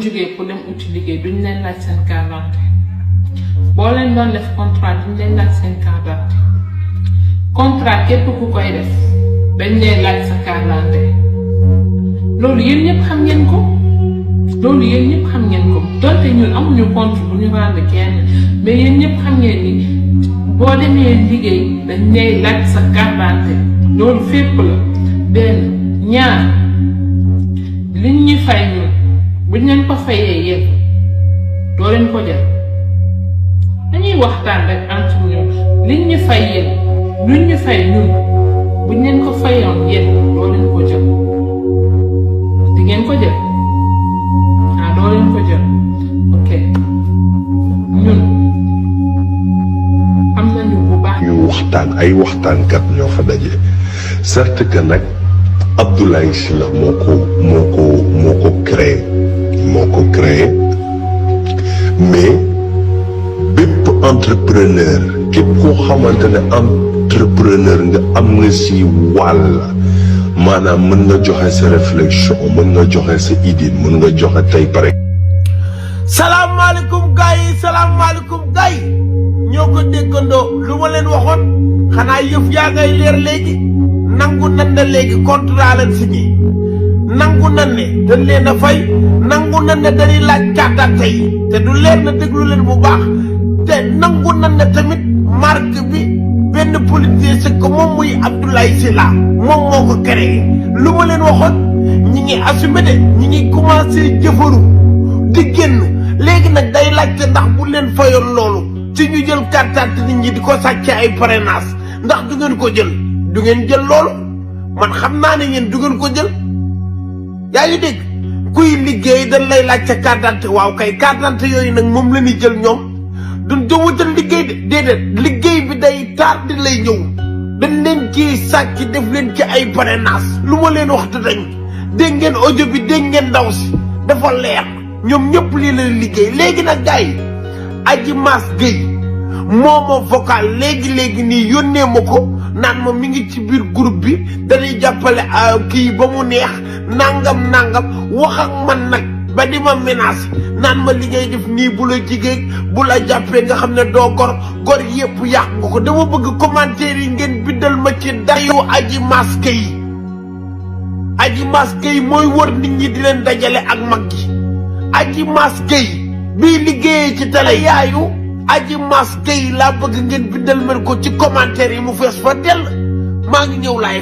jógee pour dem uti liggéey duñ leen laaj seen carte d'identité boo leen doon def contrat duñ leen laaj seen carte d'identité contrat képp ku koy def dañ leen laaj sa carte d'identité loolu yéen ñëpp xam ngeen ko donte ñun amuñu compte bu ñu rendre kenn mais yéen ñëpp xam ngeen ni boo demee liggéey dañ lay laaj sa carte d'identité loolu fépp la benn ñaar liñ ñu fay ñun buñ leen ko fayee yéen doo leen ko jël dañuy waxtaan rek entre ñun liñ ñu fay yéen luñ ñu fay ñun buñ leen ko fayoon yéen doo leen ko jël di ngeen ko jël doo leen ko jël ok ñun am nañu bu baax ñu waxtaan ay waxtaankat ñoo fa daje certes que nag Ablaye sylla moo ko créé mais bépp entrepreneur képp koo xamante ne entrepreneur nga am nga si wàll maanaam mën nga joxe sa réflexion mën nga joxe sa idée mën nga joxe tey pare. salaamaaleykum gars yi ñoo ko déggandoo lu ma leen waxoon xanaa yëf yaa ngay leer léegi nangu nan ne léegi contrat leen signé nangu nan ne dañ leen a fay nangu nan ne dañuy laaj carte d'identité yi te du leer na déglu leen bu baax te nangu nan ne tamit marque bi benn politicien c'est que moom muy Ablaye sylla moom moo ko créé lu ma leen waxoon ñi ngi assumé de ñi ngi commencé jëfaru di génn léegi nag day laajte ndax bu leen fayoon loolu ci ñu jël carte d'identité nit ñi di ko sàcce ay parrainage ndax du ngeen ko jël du ngeen jël loolu man xam naa ne yéen du ngeen ko jël yaa ngi dégg kuy liggéey dañ lay laaj sa carte d'identité waaw kay carte d'identité yooyu nag moom la ñuy jël ñoom duñ jëwatal liggéey de déedéet liggéey bi day tardé lay ñëw dañ leen ciy sàcc def leen ci ay parrainage lu ma leen wax dañ dégg ngeen audio bi dégg ngeen ndaw si dafa leer ñoom ñëpp lii la liggéey léegi nag gars yi Adji Gueye moo vocal léegi nii yónnee ma ko naan ma mi ngi ci biir groupe bi dañuy jàppale kii ba mu neex nangam wax ak man nag ba di ma menace naan ma li ngay def nii bu la jigéen bu la jàppee nga xam ne doo gor yëpp yàq nga ko dama bëgg commentaire yi ngeen bindal ma ci dayu Adji Gueye mooy wër nit ñi di leen dajale ak mag gi Adji Gueye bii liggéeyee ci télé yaayu Adji Gueye laa bëgg ngeen bindal mel ko ci commentaire yi mu fees fa dell maa ngi ñëw live